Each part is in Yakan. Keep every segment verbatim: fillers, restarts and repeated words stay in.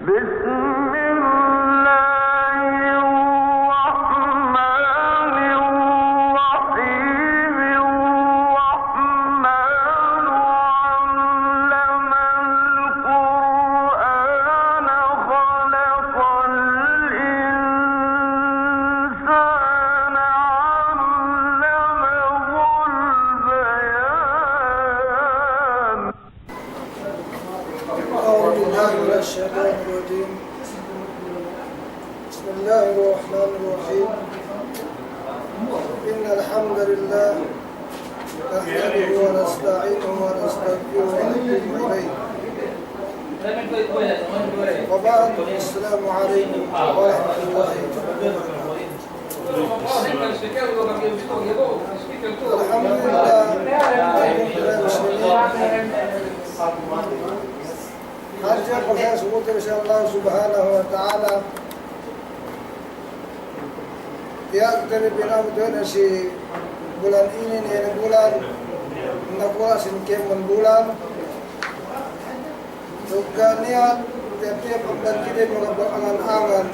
بسم الله الرحمن الرحيم. الرحمن علم القرآن خلق الإنسان علمه البيان. أعوذ بالله من الشيطان الرجيم. بسم الله الرحمن الرحيم. إن الحمد لله نحمده ونستعينه ونستغفره ونتوب إليه. وبعد، السلام عليكم ورحمة الله وبركاته. Alhamdulillah, hadja bu sa' sukutur si Allah Subhanahu wa Ta'ala. Iye kite bi pina'abut we' ne si bulan inin, iye ne bulan nakura' sin kēmon bulan. Duk ga' niya' tiyap-tiyap amban kite bi magabang angan-angan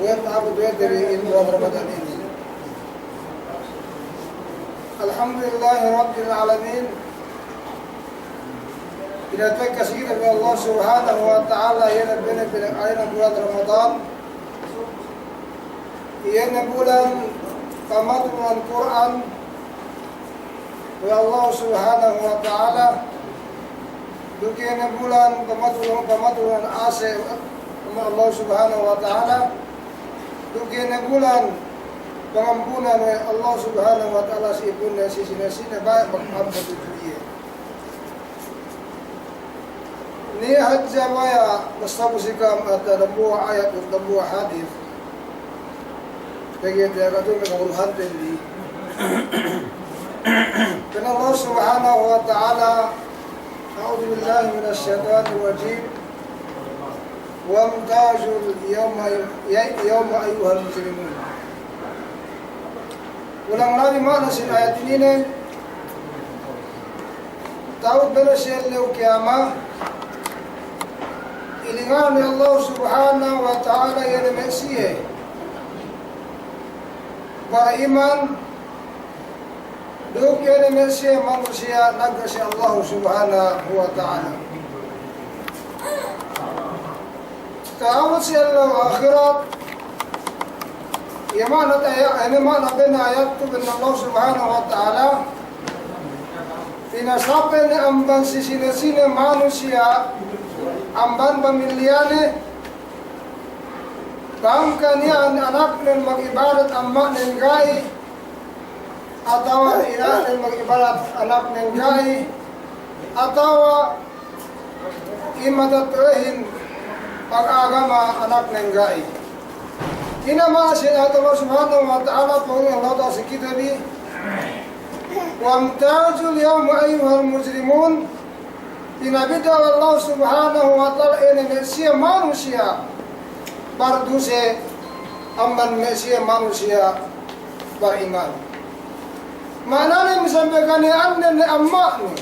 we' ta'abut we' te bi in bulan Ramadan inin. Alhamdulillahi Rabbil Alamin. Pinatekka si kite bi Allah Subhanahu wa Ta'ala, iye ne bene pina-, iye ne bulan Ramadan. Iye ne bulan pamaturunan Kur'an we' Allah Subhanahu wa Ta'ala. Duk iye ne bulan pamaturunan, pamaturunan ase' we' Allah Subhanahu wa Ta'ala. Duk iye ne bulan pangampunan we' Allah Subhanahu wa Ta'ala si ipun ne, si sine-sine baya' magpa'ampun tudju iye. Niya' hadja baya' basta bu si ka'am ata dambuwa' ayat duk dambuwa' hadis. Pegge' tiya' katu' me' kaguruhanten bi. Pa'in Allah Subhanahu wa Ta'ala, أعوذ بالله من الشيطان الرجيم. وامتازوا اليوم، يوم أيها المجرمون. Ulang labi ma'ana sin ayat ininen, ta'abut bene si ellew kiyama, ilinganan we' Allah Subhanahu wa Ta'ala iye ne me' siye bariman, duk iye ne me' siye manusiya' nagga' si Allah Subhanahu wa Ta'ala. Ta'abut si ellew ahirat, iye ma'ana aya-, iye ma'ana bene ayat tu bene Allah Subhanahu wa Ta'ala, pinasape ne amban si sine-sine manusiya', amban pamilyane, bang kaniya' anaknen mag'ibadat amma'nen ga'i, atawa ina'nen mag'ibadat anaknen ga'i, atawa in matetto'ahin pag'agama anaknen ga'i. Ine ma'ana sin ayat Allah Subhanahu wa Ta'ala, pa'in Allah Ta'ala si kite bi, وامتازوا اليوم أيها المجرمون. Pinabidda' we' Allah Subhanahu wa Ta'ala iye ne me' siye manusiya' barduse amban me' siye manusiya' bariman. Ma'ananen, misan pe kaniya' annen ne amma'nu,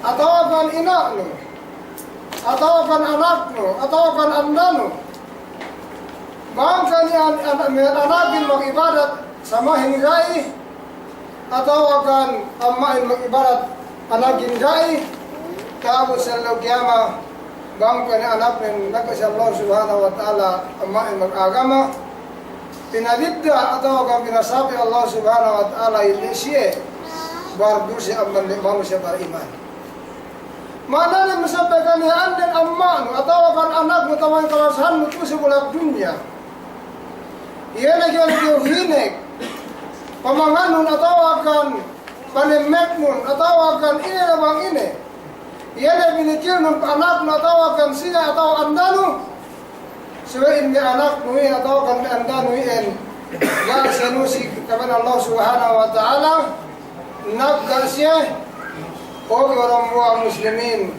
atawa kan ina'nu, atawa kan anaknu, atawa kan andanu, bang kaniya' an-, an-, me' anakin mag'ibadat samahin ga'i, atawa kan amma'in mag'ibadat anakin ga'i, ta'abut si ellew kiyama, bang kaniya' anaknen nagga' si Allah Subhanahu wa Ta'ala amma'in mag'agama, pinabidda' atawa kan pinasape Allah Subhanahu wa Ta'ala iye ne siye barduse amban me' manusiya' bariman. Ma'ananen, misan pe kaniya' annen amma'nu atawa kan anaknu atawa kan kalasahannu tu'u si bulak dunya, iye ne kew, kew hinek pamangannun atawa kan panemmeknun atawa kan ine ne bang ine, iye ne binikilnun anaknu atawa kan singa atawa andanu, subey in me' anaknu iyan atawa kan me' andanu iyan ga' siye nusi' kepada Allah Subhanahu wa Ta'ala, nagga' siye. O kew dambuwa' muslimin,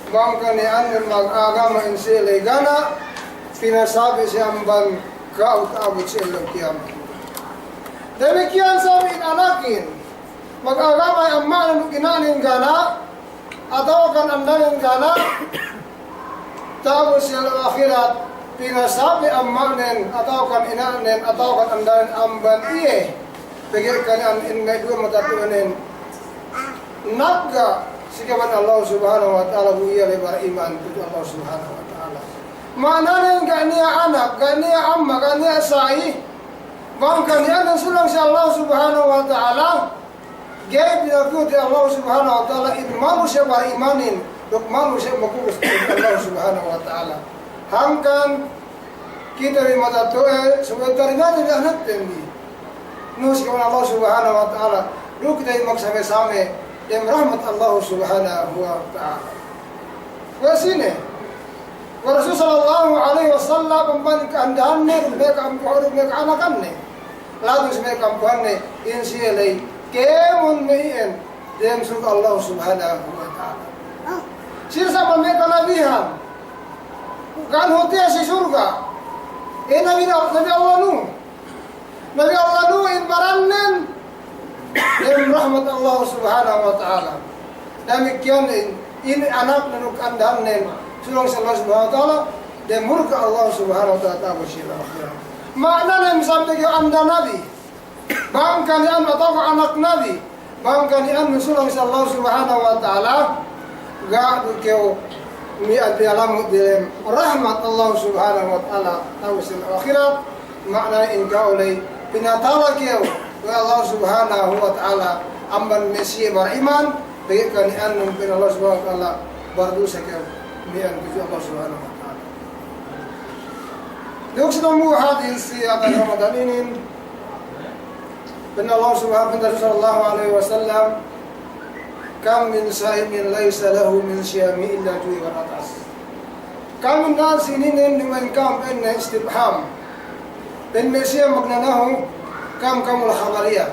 bang kaniya' annen mag'agama in siye ley gana', pinasape siye amban ka'u ta'abut si ellew kiyama. Damikiyan sa' in anakin mag'agama in amma'nen duk ina'nen gana', atawa kan andanen gana', Ta'abut si ellew ahirat, pinasape amma'nen, atawakan ina'nen, atawakan andanen amban iye. Pegge' kani'an in me' duwe matato'anen nagga' si kaban Allah Subhanahu wa Ta'ala, bu iye ley bariman tudju Allah Subhanahu wa Ta'ala. Ma'ananen ga' niya' anak, ga' niya' amma', ga' niya' sa'i, bang kani'an sulang si Allah Subhanahu wa Ta'ala, ga'i pinatu'ut Allah Subhanahu wa Ta'ala in manusiya' barimanin, duk manusiya' makubus Allah Subhanahu wa Ta'ala. Hangkan kite bi matato'e, subey tarima te bi anakten bi. Nuhut si kaban Allah Subhanahu wa Ta'ala, duk kite bi magsame-same dem rahmat Allah Subhanahu wa Ta'ala. Kuwe' sine, kuwe' Rasul sallallahu alaihi wasallam, amban ka'andahanne, duk me' ka'ampuhan, duk me' ka'anakanne. Labi si me' ka'ampuhanne, in siye ley kēmon me' iyan dem surga' Allah Subhanahu wa Ta'ala. Sine sa' me' kanabihan, ka'anhut iye si surga'. E, Nabi, Nabi Allah Nuh. Nabi Allah Nuh in barannen dem rahmat Allah Subhanahu wa Ta'ala. Damikkiyan in, in anaknen duk andahannen, sulang si Allah Subhanahu wa Ta'ala, dem murka' Allah Subhanahu wa Ta'ala, ta'abut si ellew ahirat. Ma'ananen sampay kew anda nabi, bang kani'an atawa anak nabi, bang kani'an sulang si Allah Subhanahu wa Ta'ala, ga' du kew miya'an piyalamud dem rahmat Allah Subhanahu wa Ta'ala, ta'abut si ellew ahirat. Ma'ana in ka'u ley pinatala kew we' Allah Subhanahu wa Ta'ala amban me' siye bariman, pegge' kani'an pa'in Allah Subhanahu wa Ta'ala barduse kew miya'an tudju Allah Subhanahu wa Ta'ala. Duk si dambuwa' hadis si atawa Ramadan inin, pa'in Allah Subhanahu, pa'in Rasul sallallahu alaihi wasallam, "Kam min sa'imin laisa lahu min siyamihi illa al-ju' wal 'atas." Kam, inēnan si inin duma'in kam, pa'inne istifham. Pa'in me' siye magna nahu kam, kamul khabariya.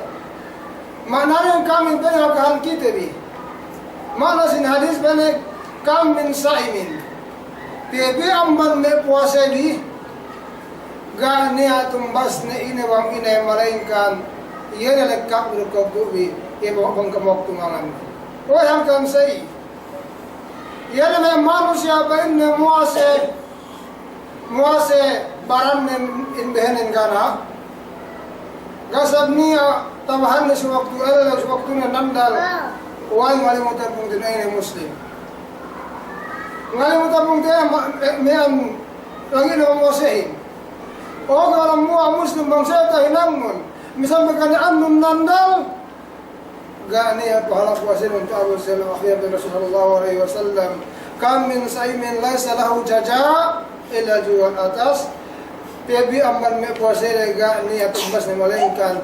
Ma'ananen kam in pa'inne hakahan kite bi. Ma'ana sin hadis pa'inne kam min sa'imin. Piye-piye amban me' puwase bi, ga' niya' tumbasne ine bang ine, malaingkan iye ne lekka' bi duk kobbu' bi, iye bang, bang kam waktu mangan. Kuwe' hangkan sa'i. Iye ne me' manusiya' pa'inne muwase, muwase barannen in behenen ga' na. Ga' sab niya' tabahanne si waktu ellew, si waktu ne nandal, we' ngalimutun pungtina'i ne Muslim. Ngalimutun pungtina'i ma-, me', me'an lagi' ne mamuwasehin. O, ga' dambuwa' Muslim bang siye tahinangnun. Misal me' kani'annun nandal, ga' niya' pahala puwasenun ta'abut si ellew ahirat, pa'in Rasul sallallahu alaihi wasallam, "Kam min sa'imin laisa lahu jaza' illa al-ju' wal 'atas." Piye-piye amban me' puwase ley ga' niya' tumbasne malaingkan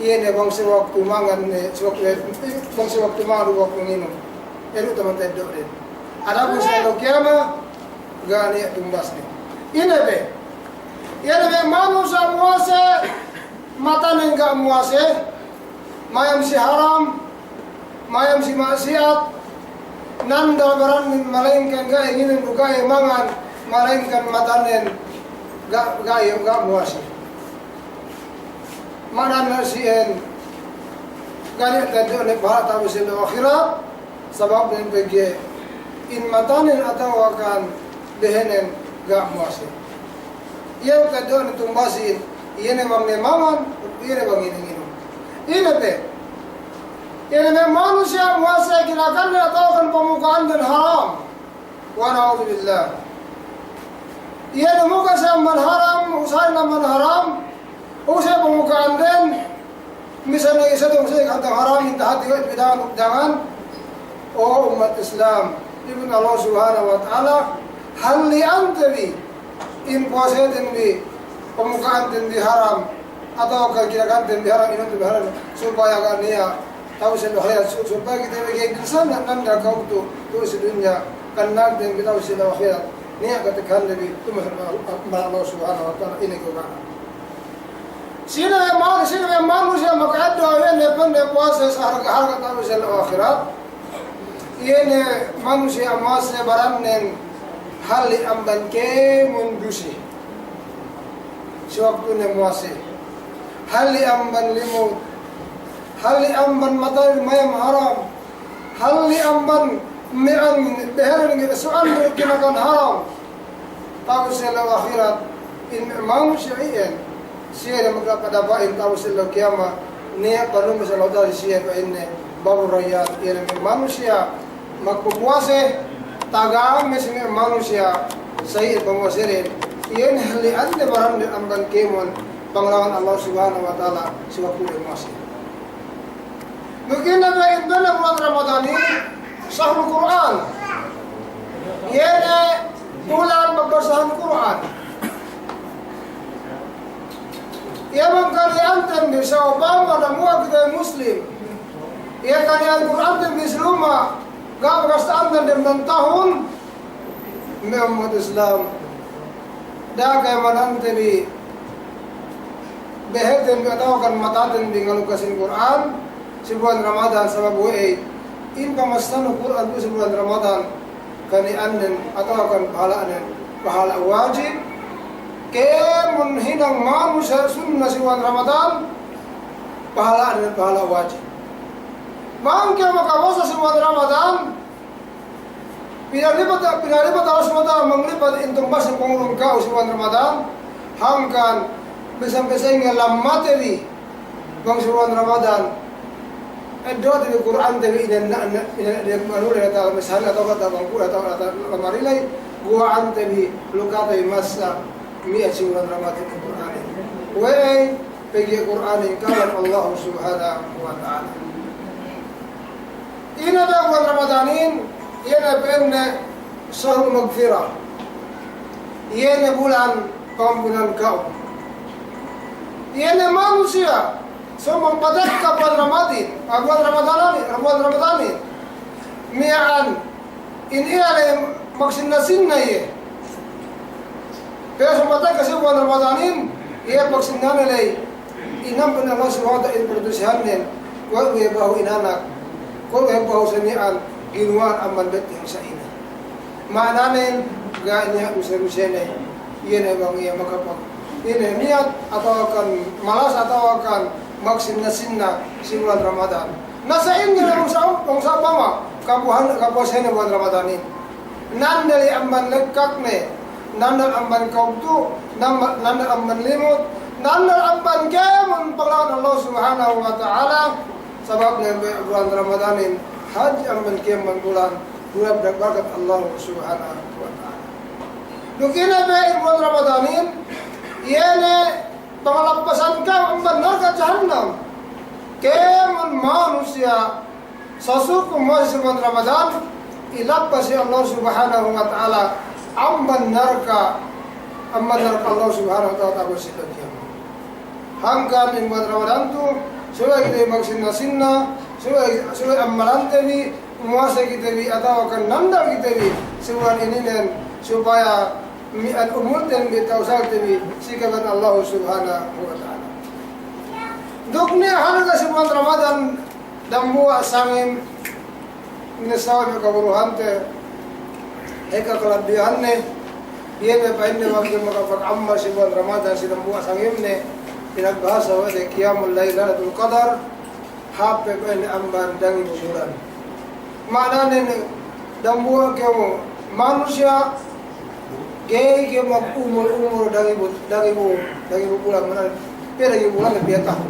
iye ne bang si waktu mangan ne, si waktu, bang si waktu mangan, waktu nginum. Ilu' taman teddo' den. Adapun si ellew kiyamat, ga' niya' tumbasne. Ine be? Iye ne me' manusiya' muwase, matanen ga' muwase, mayam si haram, mayam si ma'siyat, nandal barannen malaingkan ga'i nginum, ga'i mangan, malaingkan matanen ga', ga'i, ga' muwase. Ma'ana ne si iyan, ga' niya' teddo'ne pahala ta'abut si ellew ahirat, sababnen pegge' in matanen atawakan behenen ga' muwase. Iye teddo'ne tumbasin, iye ne bang ne mangan, iye ne bang ne nginum. Ine be? Iye ne me' manusiya' muwase kinakannen atawakan pamuka'anden haram. Wa na'udzubillah. Iye ne muka' siye amban haram, usahanen amban haram, usaha pamuka'anden, misan ne isab duk siye kantang haram, in tahati we' pidangan duk dangan. O ummat Islam, ipun Allah Subhanahu wa Ta'ala, halli'ante bi in puwaseten bi, pamuka'anten bi haram, atawa kinakanten bi haram, inunten bi haram, supaya ga' niya' ta'abut si ellew ahirat, su-, supaya kite bi ga'i binasa nandal ka'u tu, tu si dunya, kan nandal kite bi ta'abut si ellew ahirat, niya' katekkahan bi, tu ma-, ma-, ma-, Allah Subhanahu wa Ta'ala, ine ko' ga' Sine me' manu-, sine me' manusiya' maka'eddo' iye ne pa'inne puwase saharga'-harga' ta'abut si ellew ahirat. Iye ne manusiya' muwase barannen halli' amban kēmon duse si waktune muwase. Halli' amban limut. Halli' amban matanen mayam haram. Halli' amban Miya'an, beheran ngi su'an du kinakan haram. Ta'u si ellew ahirat, in me' manusiya' iyan, siye ne magkapadapat in ta'u si ellew kiyamat, niya' panumbas Allahu Ta'ala si siye pa'inne, Babur Rayyan, iye ne me' manusiya' magpupuwase, taga me' si me' manusiya', sa iye pamuwase ley, iye ne halli'anne baranne amban kēmon, panglangan Allah Subhanahu wa Ta'ala, si waktu de muwase. Duk ine be in benne bulan Ramadanin, sahrul Kur'an. Iye ne bulan pagbasahan Kur'an. Iye bang kani'anten bi sa'upama dambuwa' kite Muslim. Iye kani'an Kur'anten bi si luma', ga' bakas ta'anten dem nan tahun, me' ummat Islam, da'a kayamanante bi beheten bi atawakan mataten bi ngalukasin Kur'an si bulan Ramadan, sabab we'ey, in pamassanu Kur'an tu'u si bulan Ramadan, kani'annen atawakan pahala'nen, pahala' wajib, kēmon hinang manusiya' sunna si bulan Ramadan, pahala'nen, pahala' wajib. Bang kew makabasa si bulan Ramadan, Pinalipat, pinalipat Allah Subhanahu wa Ta'ala manglipat in tumbasne pangurung ka'u si bulan Ramadan, hangkan bisan pe sa'ingge lammatte bi bang si bulan Ramadan, eddo'te bi Kur'ante bi ine na, ine, ine, ine, anu ley, atawa misalne, atawa kata bangku, atawa kata lamari ley, guwa'ante bi, lukate bi masa mi'at si bulan Ramadan Kur'anin. We'ey, pegge' Kur'anin kalam Allah Subhanahu wa Ta'ala. Ine be bulan Ramadanin, iye ne pa'inne sahrul magfirah. Iye ne bulan pangampunan ka'u. Iye ne manusiya', sumbang patekka bulan Ramadin, ah, bulan Ramadanin, bulan Ramadanin. Miya'an, in iye ley magsinna-sinna iye. Pegge' sumbang patekka si bulan Ramadanin, iye pagsinnane ley. Inamban Allah Subhanahu wa Ta'ala in pardusehannen, kuwe' we' behu inanak, kuwe' we' behu sami'an, ginuwa'an amban betteng sa'ine. Ma'ananen, ga' niya' duse-dusene, iye ne bang iye makapag-, iye ne niyat atawakan malas atawakan magsinna-sinna si bulan Ramadan. Na sa'ingge bang sa-, bang sa'upama, kapuhan-, kapuwasene bulan Ramadanin. Nandal iye amban lekkakne, nandal amban kawugtu', nandal, nandal amban limut, nandal amban kēmon panglangan Allah Subhanahu wa Ta'ala, sabab ne be bulan Ramadanin, hadje amban kēmon bulan, bulan barakat Allah Subhanahu wa Ta'ala. Duk ine be in bulan Ramadanin, iye ne pangalappasan ka'u amban narka' jahannam. Kēmon manusiya' sasuku muwase si bulan Ramadan, ilappas si Allah Subhanahu wa Ta'ala amban narka', amban narka' Allah Subhanahu wa Ta'ala ta'abut si ellew kiyamat. Hangkan in bulan Ramadan tu'u, subey kite bi magsinna-sinna, subey, subey ammalante bi, muwase kite bi, atawakan nandal kite bi, si bulan ininen, supaya mi'an umulten bi ta'usal te bi, si kaban Allah Subhanahu wa Ta'ala. Duk niya' halga' si bulan Ramadan, dambuwa' sangem, ine sawe' me' kaguruhante, ekka kalabbihanne, iye ne pa'inne bang kew makapag'ammal si bulan Ramadan si dambuwa' sangemne, pinagbahasa we' de qiyamul lail lailatul qadar, hāp pe pa'inne amban dangibu bulan. Ma'ananen dambuwa' kew manusiya', ga'i kew mag'umul-umul dangibu, dangibu, dangibu bulan, ma'ananen, pe dangibu bulan, pe tahun.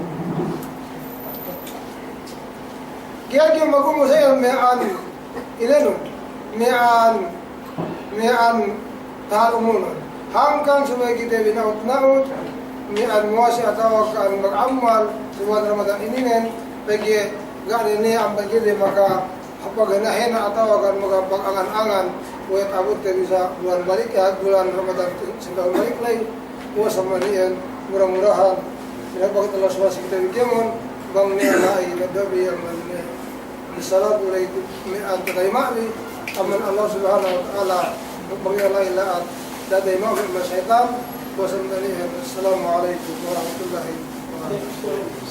Ga'i kew mag'umul sa iyan miya'an, inenu, miya'an, miya'an tahal umulnun. Hangkan subey kite bi na'ut-na'ut, miya'an muwase atawakan mag'ammal si bulan Ramadan ininen, pegge' ga' ne niya' amban kite makapaghenna'-henna' atawakan makapag'angan-angan, kuwe' ta'abut te bi sa bulan balik, eh, bulan Ramadan si tahun balik ley. Wa samaniyan, mura-murahan, pinagbarakat Allah Subhanahu wa Ta'ala si kite bi kēmon, bang niya' la'i, nadabi, amban niya' salatu alayhi, me' anta tayma' bi, amban Allah Subhanahu wa Ta'ala, bang niya' la'i la'at, da'a tayma' bi amban seyitan. Wa samaniyan, assalamu alaykum warahmatullahi wabarakatuh.